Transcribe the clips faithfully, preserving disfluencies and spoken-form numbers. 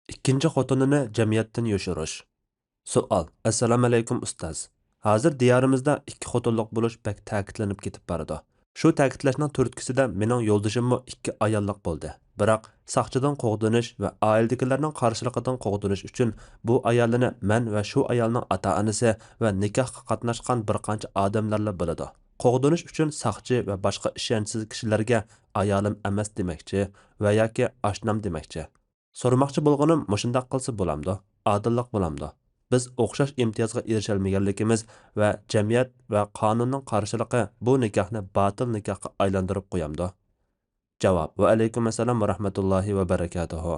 ئىككىنچى خوتۇنىنى جەمئىيەتتىن يوشۇرۇش. سوئال. ئەسسالامۇئەلەيكۇم ئۇستاز. ھازىر دىيارىمىزدا ئىككى خوتۇنلۇق بولۇش بەك تەكىتلىنىپ كېتىپ بارىدۇ. شۇ تەكىتلەشنىڭ تۈرتكىسىدە مېنىڭ يولدىشىممۇ ئىككى ئاياللىق بولدى. بىراق ساقچىدىن قوغدىنىش ۋە ئائىلىدىكىلەرنىڭ قارشىلىقىدىن قوغدىنىش ئۈچۈن بۇ ئايالنى مەن ۋە شۇ ئايالنىڭ ئاتا-ئانىسى ۋە نىكاھقا قاتناشقان بىر قانچە ئادەملەرلا بىلىدۇ. قوغدىنىش ئۈچۈن ساقچى ۋە باشقا ئىشەنچسىز كىشىلەرگە ئايالىم ئەمەس دېمەكچى ۋە ياكى ئاشنام دېمەكچى. سورىماقچى بولغىنىم، مۇشۇنداق قىلسا بولامدۇ؟ ئادىللىق بولامدۇ؟ بىز ئوخشاش ئىمتىيازغا ئېرىشەلمىگەنلىكىمىز ۋە جەمئىيەت ۋە قانۇننىڭ قارشىلىقى بۇ نىكاھنى باتىل نىكاھقا ئايلاندۇرۇپ قويامدۇ؟ جاۋاب. ۋەئەلەيكۇم ئەسسالام ۋە رەھمەتۇللاھى ۋە بەرىكاتۇھۇ.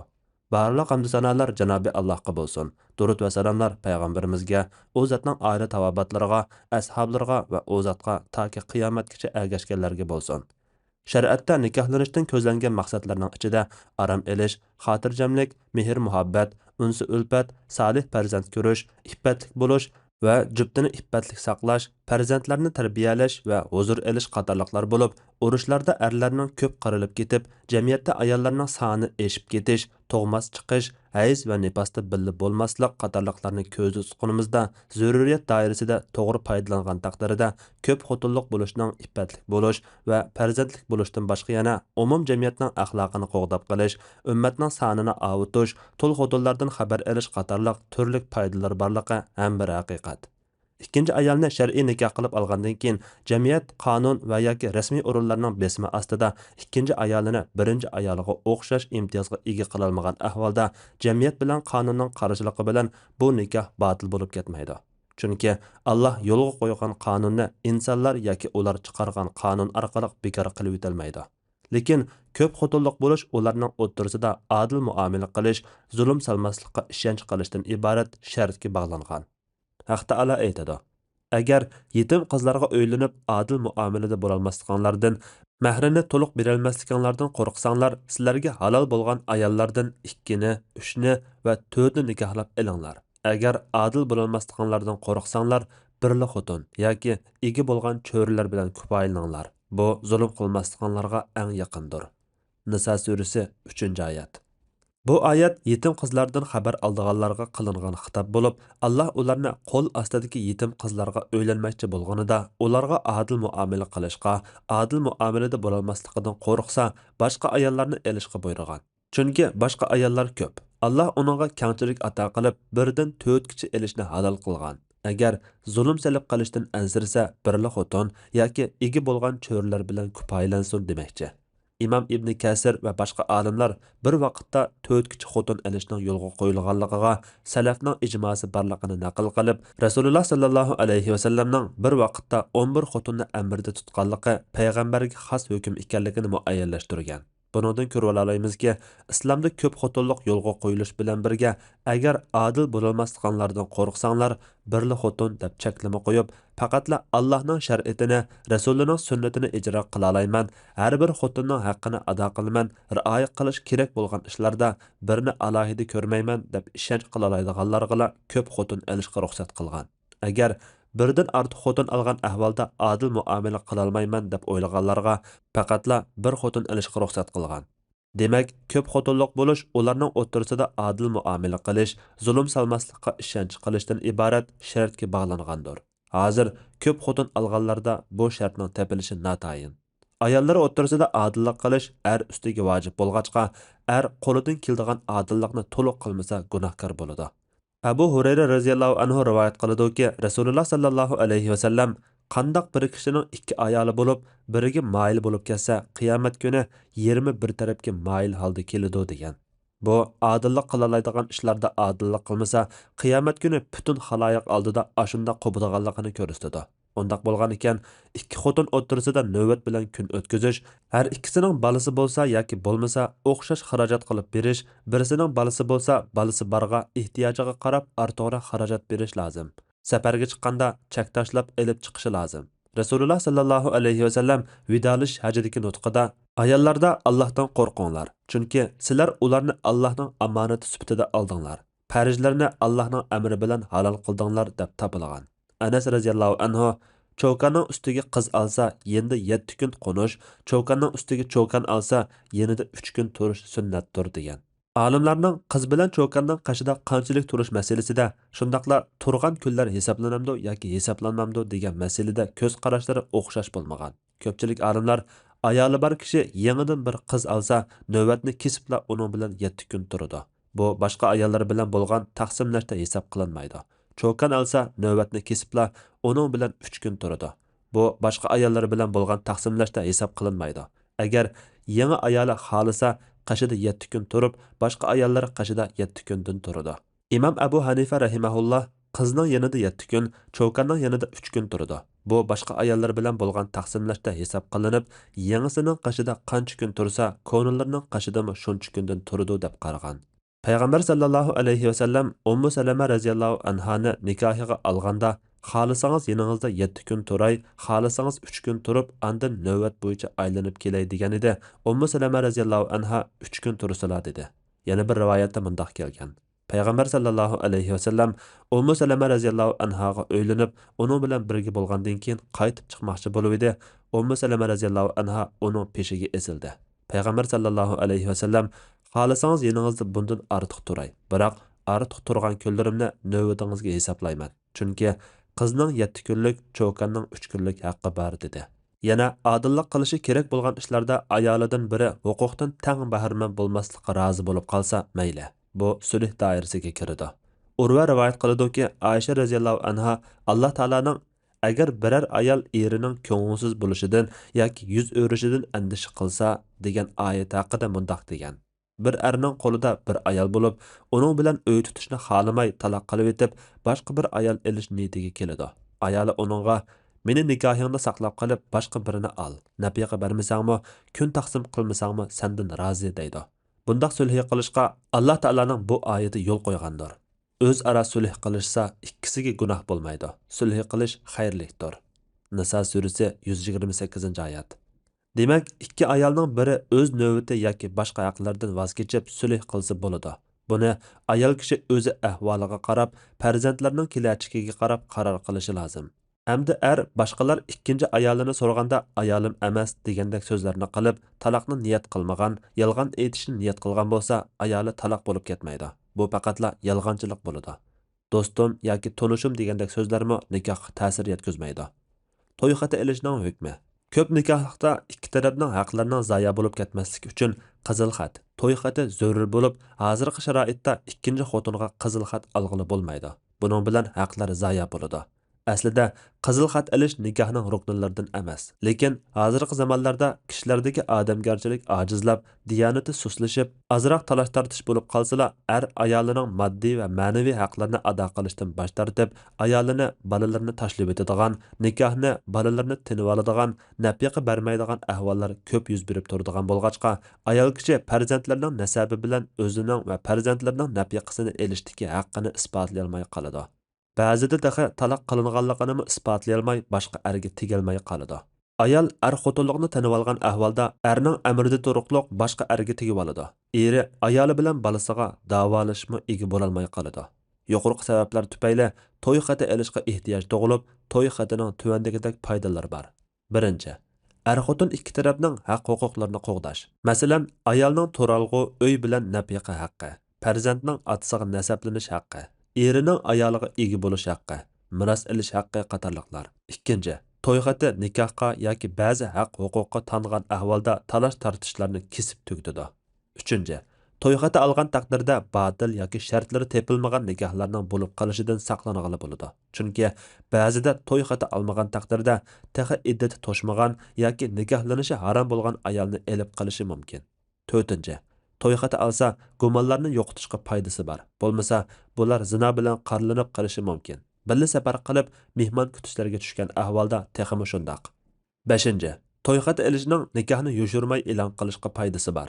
بارلىق ھەمدۇ سانالار جانابى ئاللاھقا بولسۇن. دۇرۇد ۋە سالاملار پەيغەمبىرىمىزگە، ئۇ زاتنىڭ ئائىلە تاۋابىئاتلىرىغا، ئەسھابلىرىغا ۋە ئۇ زاتقا تاكى قىيامەتكىچە ئەگەشكەنلەرگە بولسۇن. شەرىئەتتە نىكاھلىنىشتىن كۆزلەنگەن مەقسەتلەرنىڭ ئىچىدە ئارام ئېلىش، خاتىرجەملىك، مېھىر-مۇھەببەت، ئۇنسى-ئۈلپەت، سالىھ پەرزەنت كۆرۈش، ئىپپەتلىك بولۇش ۋە جۈپتىنى ئىپپەتلىك ساقلاش، پەرزەنتلەرنى تەربىيەلەش ۋە ھۇزۇر ئېلىش قاتارلىقلار بولۇپ، ئۇرۇشلاردا ئەرلەرنىڭ كۆپ قىرىلىپ كېتىپ، جەمئىيەتتە ئاياللارنىڭ سانى ئېشىپ كېتىش، تۇغماس چىقىش، ھەيز ۋە نىپاستا بىللە بولماسلىق قاتارلىقلارنى كۆزدە تۇتقىنىمىزدا، زۆرۈرىيەت دائىرىسىدە توغرا پايدىلانغان تەقدىردە، كۆپ خوتۇنلۇق بولۇشنىڭ ئىپپەتلىك بولۇش ۋە پەرزەنتلىك بولۇشتىن باشقا يەنە ئومۇم جەمئىيەتنىڭ ئەخلاقىنى قوغداپ قېلىش، ئۈممەتنىڭ سانىنى ئاۋۇتۇش، تۇل خوتۇنلاردىن خەۋەر ئېلىش قاتارلىق تۈرلۈك پايدىلىرى بارلىقى ھەم بىر ھەقىقەت. ئىككىنچى ئايالنى شەرئىي نىكاھ قىلىپ ئالغاندىن كېيىن، جەمئىيەت، قانۇن ۋە ياكى رەسمىي ئورۇنلارنىڭ بېسىمى ئاستىدا ئىككىنچى ئايالىنى بىرىنچى ئايالىغا ئوخشاش ئىمتىيازغا ئىگە قىلالمىغان ئەھۋالدا، جەمئىيەت بىلەن قانۇننىڭ قارشىلىقى بىلەن بۇ نىكاھ باتىل بولۇپ كەتمەيدۇ. چۈنكى ئاللاھ يولغا قويغان قانۇننى ئىنسانلار ياكى ئۇلار چىقارغان قانۇن ئارقىلىق بىكار قىلىۋېتەلمەيدۇ. لېكىن كۆپ خوتۇنلۇق بولۇش ئۇلارنىڭ ئوتتۇرىسىدا ئادىل مۇئامىلە قىلىش، زۇلۇم سالماسلىققا ئىشەنچ قىلىشتىن ئىبارەت شەرتكە باغلانغان. ھەق تائالا ئېيتىدۇ، ئەگەر يېتىم قىزلارغا ئۆيلىنىپ ئادىل مۇئامىلىدە بولالماسلىقىڭلاردىن، مەھرىنى تولۇق بېرەلمەسلىكىڭلاردىن قورقساڭلار، سىلەرگە ھالال بولغان ئاياللاردىن ئىككىنى، ئۈچنى ۋە تۆتنى نىكاھلاپ ئېلىڭلار. ئەگەر ئادىل بولالماسلىقىڭلاردىن قورقساڭلار، بىرلا خوتۇن ياكى ئىگە بولغان چۆرىلەر بىلەن كۇپايىلىنىڭلار. بۇ زۇلۇم قىلماسلىقىڭلارغا ئەڭ يېقىندۇر. نىسا سۈرىسى، ئۈچىنچى ئايەت. بۇ ئايەت يېتىم قىزلاردىن خەۋەر ئالىدىغانلارغا قىلىنغان خىتاب بولۇپ، ئاللاھ ئۇلارنى قول ئاستىدىكى يېتىم قىزلارغا ئۆيلەنمەكچى بولغىنىدا، ئۇلارغا ئادىل مۇئامىلە قىلىشقا، ئادىل مۇئامىلىدە بولالماسلىقىدىن قورقسا، باشقا ئاياللارنى ئېلىشقا بۇيرۇغان. چۈنكى باشقا ئاياللار كۆپ. ئاللاھ ئۇنىڭغا كەڭچىلىك ئاتا قىلىپ، بىردىن تۆتكىچە ئېلىشنى ھالال قىلغان. ئەگەر زۇلۇم سېلىپ قېلىشتىن ئەنسىرىسە، بىرلا خوتۇن ياكى ئىگە بولغان چۆرىلەر بىلەن كۇپايىلەنسۇن دېمەكچى. ئىمام ئىبنى كەسىر ۋە باشقا ئالىملار بىر ۋاقىتتا تۆتكىچە خوتۇن ئېلىشنىڭ يولغا قويۇلغانلىقىغا سەلەفنىڭ ئىجماسى بارلىقىنى نەقىل قىلىپ، رەسۇلۇللاھ ساللاللاھۇ ئەلەيھى ۋەسەللەمنىڭ بىر ۋاقىتتا ئون بىر خوتۇننى ئەمرىدە تۇتقانلىقى پەيغەمبەرگە خاس ھۆكۈم ئىكەنلىكىنى مۇئەييەنلەشتۈرگەن. بۇنىڭدىن كۆرۈۋالالايمىزكى، ئىسلامدا كۆپ خوتۇنلۇق يولغا قويۇلۇش بىلەن بىرگە، ئەگەر ئادىل بولالماسلىقىڭلاردىن قورقساڭلار، بىرلا خوتۇن دەپ چەكلىمە قويۇپ، پەقەتلا ئاللاھنىڭ شەرىئىتىنى، رەسۇلىنىڭ سۈننىتىنى ئىجرا قىلالايمەن، ھەر بىر خوتۇننىڭ ھەققىنى ئادا قىلىمەن، رىئايە قىلىش كېرەك بولغان ئىشلاردا بىرنى ئالاھىدە كۆرمەيمەن دەپ ئىشەنچ قىلالايدىغانلارغىلا كۆپ خوتۇن ئېلىشقا رۇخسەت قىلغان. ئەگەر بىردىن ئارتۇق خوتۇن ئالغان ئەھۋالدا ئادىل مۇئامىلە قىلالمايمەن دەپ ئويلىغانلارغا پەقەتلا بىر خوتۇن ئېلىشقا رۇخسەت قىلغان. دېمەك، كۆپ خوتۇنلۇق بولۇش ئۇلارنىڭ ئوتتۇرىسىدا ئادىل مۇئامىلە قىلىش، زۇلۇم سالماسلىققا ئىشەنچ قىلىشتىن ئىبارەت شەرتكە باغلانغاندۇر. ھازىر كۆپ خوتۇن ئالغانلاردا بۇ شەرتنىڭ تېپىلىشى ناتايىن. ئاياللىرى ئوتتۇرىسىدا ئادىللىق قىلىش ئەر ئۈستىگە ۋاجىپ بولغاچقا، ئەر قولىدىن كېلىدىغان ئادىللىقنى تولۇق قىلمىسا گۇناھكار بولىدۇ. ئەبۇ ھۇرەيرە رەزىياللاھۇ ئەنھۇ رىۋايەت قىلىدۇكى، رەسۇلۇللاھ ساللاللاھۇ ئەلەيھى ۋەسەللەم، قانداق بىر كىشىنىڭ ئىككى ئايالى بولۇپ، بىرىگە مايىل بولۇپ كەتسە، قىيامەت كۈنى يېرىمى بىر تەرەپكە مايىل ھالدا كېلىدۇ، دېگەن. بۇ، ئادىللىق قىلالايدىغان ئىشلاردا ئادىللىق قىلمىسا، قىيامەت كۈنى پۈتۈن خالايىق ئالدىدا ئاشۇنداق قوپىدىغانلىقىنى كۆرسىتىدۇ. ئۇنداق بولغان ئىكەن، ئىككى خوتۇن ئوتتۇرىسىدا نۆۋەت بىلەن كۈن ئۆتكۈزۈش، ھەر ئىككىسىنىڭ بالىسى بولسا ياكى بولمىسا ئوخشاش خىراجەت قىلىپ بېرىش، بىرسىنىڭ بالىسى بولسا بالىسى بارغا ئېھتىياجىغا قاراپ ئارتۇقراق خىراجەت بېرىش لازىم. سەپەرگە چىققاندا چەك تاشلاپ ئېلىپ چىقىشى لازىم. رەسۇلۇللاھ ساللاللاھۇ ئەلەيھى ۋەسەللەم ۋىدالىشىش ھەجىدىكى نۇتقىدا، ئاياللاردا ئاللاھتىن قورقۇڭلار، چۈنكى سىلەر ئۇلارنى ئاللاھنىڭ ئامانىتى سۈپىتىدە ئالدىڭلار، پەرجلىرىنى ئاللاھنىڭ ئەمرى بىلەن ھالال قىلدىڭلار، دەپ تاپىلغان. ئەنەس رەزىياللاھۇ ئەنھۇ، چوكاننىڭ ئۈستىگە قىز ئالسا، يېنىدا يەتتە كۈن قونۇش، چوكاننىڭ ئۈستىگە چوكان ئالسا، يېنىدا ئۈچ كۈن تۇرۇش سۈننەتتۇر، دېگەن. ئالىملارنىڭ قىز بىلەن چوكاننىڭ قېشىدا قانچىلىك تۇرۇش مەسىلىسىدە، شۇنداقلا تۇرغان كۈنلەر ھېسابلىنامدۇ ياكى ھېسابلانمامدۇ دېگەن مەسىلىدە كۆز قاراشلىرى ئوخشاش بولمىغان. كۆپچىلىك ئالىملار، ئايالى بار كىشى يېڭىدىن بىر قىز ئالسا، نۆۋەتنى كېسىپلا ئۇنىڭ بىلەن يەتتە كۈن تۇرىدۇ. بۇ باشقا ئاياللار بىلەن بولغان تەقسىملەشتە ھېساب قىلىنمايدۇ. چوكان ئالسا، نۆۋەتنى كېسىپلا ئۇنىڭ بىلەن ئۈچ كۈن تۇرىدۇ. بۇ باشقا ئاياللار بىلەن بولغان تەقسىملەشتە ھېساب قىلىنمايدۇ. ئەگەر يېڭى ئايالى خالىسا، قېشىدا يەتتە كۈن تۇرۇپ، باشقا ئاياللار قېشىدا يەتتە كۈندىن تۇرىدۇ. ئىمام ئەبۇ ھەنىفە رەھىمەھۇللا قىزنىڭ يېنىدا يەتتە كۈن، چوكاننىڭ يېنىدا ئۈچ كۈن تۇرىدۇ. بۇ باشقا ئاياللار بىلەن بولغان تەقسىملەشتە ھېساب قىلىنىپ، يېڭىسىنىڭ قېشىدا قانچە كۈن تۇرسا، كونىلىرىنىڭ قېشىدىمۇ شۇنچە كۈندىن تۇرىدۇ دەپ قارىغان. پەيغەمبەر سەللەللاھۇ ئەلەيھى ۋەسەللەم ئۇممۇ سەلەمە رەزىياللاھۇ ئەنھانى نىكاھىغا ئالغاندا، خالىسىڭىز يېنىڭىزدا يەتتە كۈن تۇراي، خالىسىڭىز ئۈچ كۈن تۇرۇپ، ئاندىن نۆۋەت بويىچە ئايلىنىپ كېلەي دېگەن ئىدى. ئۇممۇ سەلەمە رەزىياللاھۇ ئەنھا ئۈچ كۈن تۇرسىلا دېدى. يەنە بىر رىۋايەتتە مۇنداق كەلگەن. پەيغەمبەر سەللەللاھۇ ئەلەيھى ۋەسەللەم ئۇممۇ سەلەمە رەزىياللاھۇ ئەنھاغا ئۆيلىنىپ، ئۇنىڭ بىلەن بىرگە بولغاندىن كېيىن قايتىپ چىقماقچى بولۇۋىدى. ئۇممۇ سەلەمە رەزىياللاھۇ ئەنھا ئۇنىڭ پېشىگە ئېسىلدى. پەيغەمبەر سەللەللاھۇ ئەلەيھى ۋەسەللەم، خالىسىڭىز يېنىڭىزدا بۇندىن ئارتۇق تۇراي، بىراق ئارتۇق تۇرغان كۈنلىرىمنى نۆۋىتىڭىزگە ھېسابلايمەن، چۈنكى قىزنىڭ يەتتە كۈنلۈك، چوكاننىڭ ئۈچ كۈنلۈك ھەققى بار، دېدى. يەنە ئادىللىق قىلىشى كېرەك بولغان ئىشلاردا ئايالىدىن بىرى ھوقۇقتىن تەڭ بەھرىمەن بولماسلىققا رازى بولۇپ قالسا مەيلى، بۇ سۈلھ دائىرىسىگە كىرىدۇ. ئۇرۋە رىۋايەت قىلىدۇكى، ئائىشە رەزىياللاھۇ ئەنھا ئاللا تائالانىڭ ئەگەر بىرەر ئايال ئېرىنىڭ كۆڭۈلسىز بولۇشىدىن ياكى يۈز ئۆرۈشىدىن ئەندىشە قىلسا دېگەن ئايەت ھەققىدە مۇنداق دېگەن: بىر ئەرنىڭ قولىدا بىر ئايال بولۇپ، ئۇنىڭ بىلەن ئۆي تۇتۇشنى خالىماي تالاق قىلىۋېتىپ، باشقا بىر ئايال ئېلىش نىيىتىگە كېلىدۇ. ئايالى ئۇنىڭغا، مېنى نىكاھىڭدا ساقلاپ قېلىپ، باشقا بىرىنى ئال، نەپىقە بەرمىسەڭمۇ، كۈن تەقسىم قىلمىساڭمۇ سەندىن رازى، دەيدۇ. بۇنداق سۈلھى قىلىشقا ئاللا تائالانىڭ بۇ ئايىتى يول قويغاندۇر. ئۆزئارا سۈلھ قىلىشسا، ئىككىسىگە گۇناھ بولمايدۇ. سۈلھ قىلىش خەيرلىكتۇر. نىسا سۈرىسى يۈز يىگىرمە سەككىزىنچى ئايەت. دېمەك، ئىككى ئايالنىڭ بىرى ئۆز نۆۋىتى ياكى باشقا ھەقلىرىدىن ۋاز كېچىپ سۈلھ قىلسا بولىدۇ. بۇنى ئايال كىشى ئۆزى ئەھۋالىغا قاراپ، پەرزەنتلىرىنىڭ كېلەچىكىگە قاراپ قارار قىلىشى لازىم. ئەمدى ئەر باشقىلار ئىككىنچى ئايالىنى سورىغاندا، ئايالىم ئەمەس دېگەندەك سۆزلەرنى قىلىپ، تالاقنى نىيەت قىلمىغان، يالغان ئېيتىشنى نىيەت قىلغان بولسا، ئايالى تالاق بولۇپ كەتمەيدۇ. بۇ پەقەتلا يالغانچىلىق بولىدۇ. دوستۇم ياكى تونۇشۇم دېگەندەك سۆزلەرمۇ نىكاھقا تەسىر يەتكۈزمەيدۇ. توي خېتى ئېلىشنىڭ ھۆكمى. كۆپ نىكاھلىقتا ئىككى تەرەپنىڭ ھەقلىرىنىڭ زايە بولۇپ كەتمەسلىكى ئۈچۈن قىزىل خەت، توي خېتى زۆرۈر بولۇپ، ھازىرقى شارائىتتا ئىككىنچى خوتۇنغا قىزىل خەت ئالغىلى بولمايدۇ. بۇنىڭ بىلەن ھەقلەر زايە بولىدۇ. ئەسلىدە، قىزىل خەت ئېلىش نىكاھنىڭ رۇكنىلىرىدىن ئەمەس. لېكىن ھازىرقى زامانلاردا كىشىلەردىكى ئادەمگەرچىلىك ئاجىزلاپ، دىيانىتى سۇسلىشىپ، ئازراق تالاش-تارتىش بولۇپ قالسىلا، ئەر ئايالىنىڭ ماددىي ۋە مەنىۋى ھەقلىرىنى ئادا قىلىشتىن باش تارتىپ، ئايالىنى، بالىلىرىنى تاشلىۋېتىدىغان، نىكاھنى، بالىلىرىنى تىنىۋالىدىغان، نەپىقە بەرمەيدىغان ئەھۋاللار كۆپ يۈز بېرىپ تۇرىدىغان بولغاچقا، ئايال كىشى پەرزەنتلىرىنىڭ نەسەبى بىلەن ئۆزىنىڭ ۋە پەرزەنتلىرىنىڭ نەپىقىسىنى ئېلىشتىكى ھەققىنى ئىسپاتلىيالماي قالىدۇ. بەزىدە تېخى تالاق قىلىنغانلىقىنىمۇ ئىسپاتلىيالماي، باشقا ئەرگە تېگەلمەي قالىدۇ. ئايال ئەر خوتۇنلۇقنى تېنىۋالغان ئەھۋالدا ئەرنىڭ ئەمرىدە تۇرۇقلۇق باشقا ئەرگە تېگىۋالىدۇ. ئېرى ئايالى بىلەن بالىسىغا داۋالىشىپمۇ ئىگە بولالماي قالىدۇ. يۇقىرىقى سەۋەبلەر تۈپەيلى توي خېتى ئېلىشقا ئېھتىياج تۇغۇلۇپ، توي خېتىنىڭ تۆۋەندىكىدەك پايدىلىرى بار. بىرىنچى، ئەر-خوتۇن ئىككى تەرەپنىڭ ھەق-ھوقۇقلىرىنى قوغداش. مەسىلەن، ئايالنىڭ تۇرالغۇ ئۆي بىلەن نەپىقە ھەققى، پەرزەنتنىڭ ئاتىسىغا نەسەبلىنىش ھەققى، ئېرىنىڭ ئايالىغا ئىگە بولۇش ھەققى، مىراس ئېلىش ھەققى قاتارلىقلار. ئىككىنچى، توي خېتى نىكاھقا ياكى بەزى ھەق-ھوقۇققا تانغان ئەھۋالدا تالاش-تارتىشلارنى كېسىپ تۈگىتىدۇ. ئۈچىنچى، توي خېتى ئالغان تەقدىردە باتىل ياكى شەرتلىرى تېپىلمىغان نىكاھلارنىڭ بولۇپ قېلىشىدىن ساقلانغىلى بولىدۇ. چۈنكى بەزىدە توي خېتى ئالمىغان تەقدىردە تېخى ئىددىتى توشمىغان ياكى نىكاھلىنىشى ھارام بولغان ئايالنى ئېلىپ قېلىشى مۇمكىن. تۆتىنچى، توي خېتى ئالسا، گۇمانلارنى يوقىتىشقا پايدىسى بار. بولمىسا، بۇلار زىنا بىلەن قارىلىنىپ قېلىشى مۇمكىن. بىللە سەپەر قىلىپ، مېھمان كۈتۈشلەرگە چۈشكەن ئەھۋالدا تېخىمۇ شۇنداق. بەشىنچى، توي خېتى ئېلىشنىڭ نىكاھنى يوشۇرماي ئېلان قىلىشقا پايدىسى بار.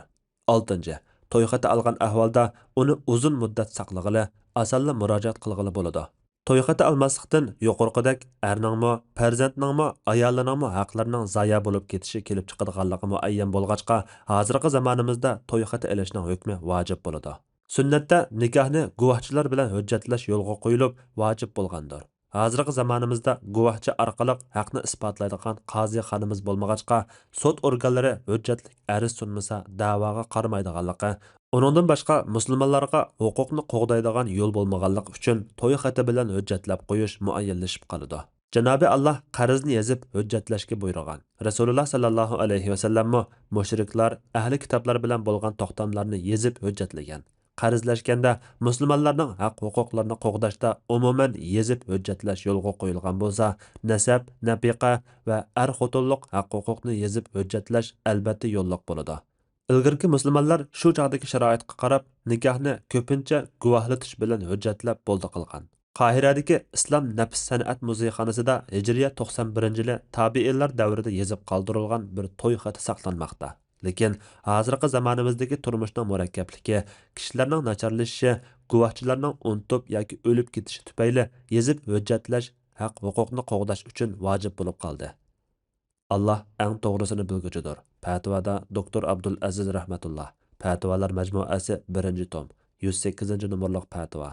ئالتىنچى، توي خېتى ئالغان ئەھۋالدا ئۇنى ئۇزۇن مۇددەت ساقلىغىلى، ئاسانلا مۇراجىئەت قىلغىلى بولىدۇ. توي خېتى ئالماسلىقتىن يۇقىرىقىدەك ئەرنىڭمۇ، پەرزەنتنىڭمۇ، ئايالىنىڭمۇ ھەقلىرىنىڭ زايە بولۇپ كېتىشى كېلىپ چىقىدىغانلىقى مۇئەييەن بولغاچقا، ھازىرقى زامانىمىزدا توي خېتى ئېلىشنىڭ ھۆكمى ۋاجىپ بولىدۇ. سۈننەتتە نىكاھنى گۇۋاھچىلار بىلەن ھۆججەتلەش يولغا قويۇلۇپ ۋاجىپ بولغاندۇر. ھازىرقى زامانىمىزدا گۇۋاھچى ئارقىلىق ھەقنى ئىسپاتلايدىغان قازىخانىمىز بولمىغاچقا، سوت ئورگانلىرى ھۆججەتلىك ئەرز سۇنمىسا دەۋاغا قارىمايدىغانلىقى، ئۇنىڭدىن باشقا مۇسۇلمانلارغا ھوقۇقنى قوغدايدىغان يول بولمىغانلىقى ئۈچۈن توي خېتى بىلەن ھۆججەتلەپ قويۇش مۇئەييەنلىشىپ قالىدۇ. جانابى ئاللا قەرزنى يېزىپ ھۆججەتلەشكە بۇيرۇغان. رەسۇلۇللا ساللاللاھۇ ئەلەيھى ۋەسەللەممۇ مۇشرىكلار، ئەھلى كىتابلار بىلەن بولغان توختاملارنى يېزىپ ھۆججەتلىگەن. قەرزلەشكەندە مۇسۇلمانلارنىڭ ھەق-ھوقۇقلىرىنى قوغداشتا ئومۇمەن يېزىپ ھۆججەتلەش يولغا قويۇلغان بولسا، نەسەب، نەپىقە ۋە ئەر-خوتۇنلۇق ھەق-ھوقۇقنى يېزىپ ھۆججەتلەش ئەلۋەتتە يوللۇق بولىدۇ. ئىلگىرىكى مۇسۇلمانلار شۇ چاغدىكى شارائىتقا قاراپ، نىكاھنى كۆپىنچە گۇۋاھلىتىش بىلەن ھۆججەتلەپ بولدى قىلغان. قاھىرەدىكى ئىسلام نەپىس سەنئەت مۇزېيخانىسىدا ھىجرىيە توقسان بىرىنچى يىلى تابىئىنلار دەۋرىدە يېزىپ قالدۇرۇلغان بىر توي خېتى ساقلانماقتا. لېكىن ھازىرقى زامانىمىزدىكى تۇرمۇشنىڭ مۇرەككەپلىكى، كىشىلەرنىڭ ناچارلىشىشى، گۇۋاھچىلارنىڭ ئۇنتۇپ ياكى ئۆلۈپ كېتىشى تۈپەيلى يېزىپ ھۆججەتلەش ھەق-ھوقۇقنى قوغداش ئۈچۈن ۋاجىپ بولۇپ قالدى. ئاللا ئەڭ توغرىسىنى بىلگۈچىدۇر. پەتىۋادا دوكتور ئابدۇل ئەزىز رەھمەتۇللا. پەتىۋالار مەجمۇئەسى بىرىنچى توم، يۈز سەككىزىنچى نومۇرلۇق پەتىۋا.